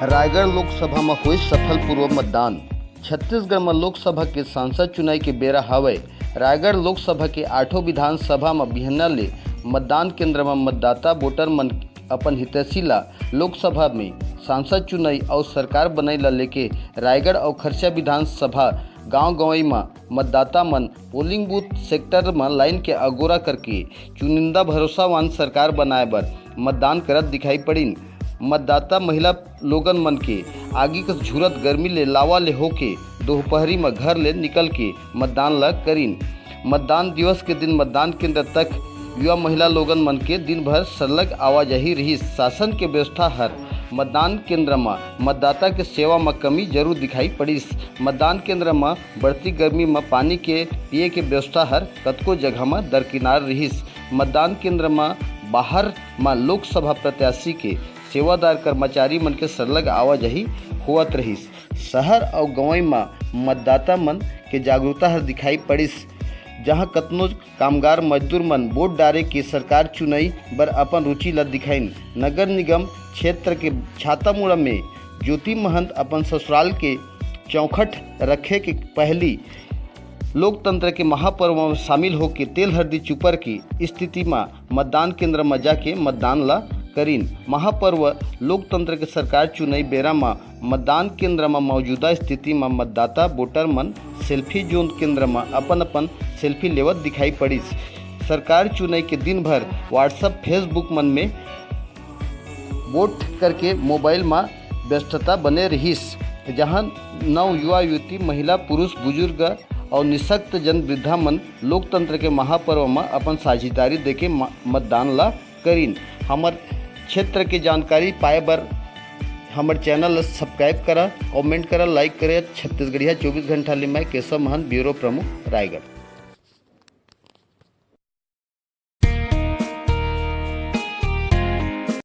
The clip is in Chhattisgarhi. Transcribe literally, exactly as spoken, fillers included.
रायगढ़ लोकसभा म होइस सफलपूर्वक मतदान। छत्तीसगढ़ म लोकसभा के सांसद चुनाई के बेरा हावय। रायगढ़ लोकसभा के आठों विधानसभा म बिहन्ना ले मतदान केंद्र म मतदाता वोटर मन अपन हितैषी ला लोकसभा में सांसद चुनाई अउ सरकार बनाई ला लेके रायगढ़ अउ खरसिया विधानसभा गांव गंवई म मतदाता मन पोलिंग बूथ सेक्टर म लाइन के अगोरा करके चुनिंदा भरोसावान सरकार बनाए बर मतदान करत दिखाई पड़िन। मतदाता महिला लोगन मन के आगी कस झुरत गर्मी ले लावा ले होके दोपहरी म घर ले निकल के मतदान ल करिन। मतदान दिवस के दिन मतदान केंद्र तक युवा महिला लोगन मन के दिन भर सरलग आवाजाही रिहिस। शासन के व्यवस्था हर मतदान केंद्र म मतदाता के सेवा म कमी जरूर दिखाई पड़िस। मतदान केंद्र म बढ़ती गर्मी म पानी के पिए के व्यवस्था हर कतको जगह म दरकिनार रिहिस। मतदान केंद्र म बाहर म लोकसभा प्रत्याशी के सेवादार कर्मचारी मन के सरलग आवाजाही होवत रहिस। शहर अउ गंवई म मतदाता मन के जागरूकता हर दिखाई पड़िस, जहां कतनो कामगार मजदूर मन वोट डारे के सरकार चुनई बर अपन रुचि ल दिखाइन। नगर निगम क्षेत्र के छातामुड़ा में ज्योति महंत अपन ससुराल के चौखट रखे के पहली लोकतंत्र के महापर्व म शामिल होके तेल हरदी चुपर के स्थिति म मतदान केंद्र म जाके मतदान ला करिन। महापर्व लोकतंत्र के सरकार चुनई बेरा म मतदान केंद्र म मौजूदा स्थिति म मतदाता वोटर मन सेल्फी जोन केंद्र म अपन अपन सेल्फी लेवत दिखाई पड़िस। सरकार चुनई के दिन भर WhatsApp, Facebook मन में वोट करके मोबाइल म व्यस्तता बने रिहिस, जहां नव युवा युवती, महिला, पुरुष, बुजुर्ग अउ निशक्त जन वृद्धा मन लोकतंत्र के महापर्व म अपन साझेदारी देके म-, मतदान ला करिन। हमर क्षेत्र के जानकारी पाए बर हमर चैनल ला सब्सक्राइब करा, कमेंट करा, लाइक करे। छत्तीसगढ़िया चौबीस घंटा ले मैं केशव महंत, ब्यूरो प्रमुख, रायगढ़।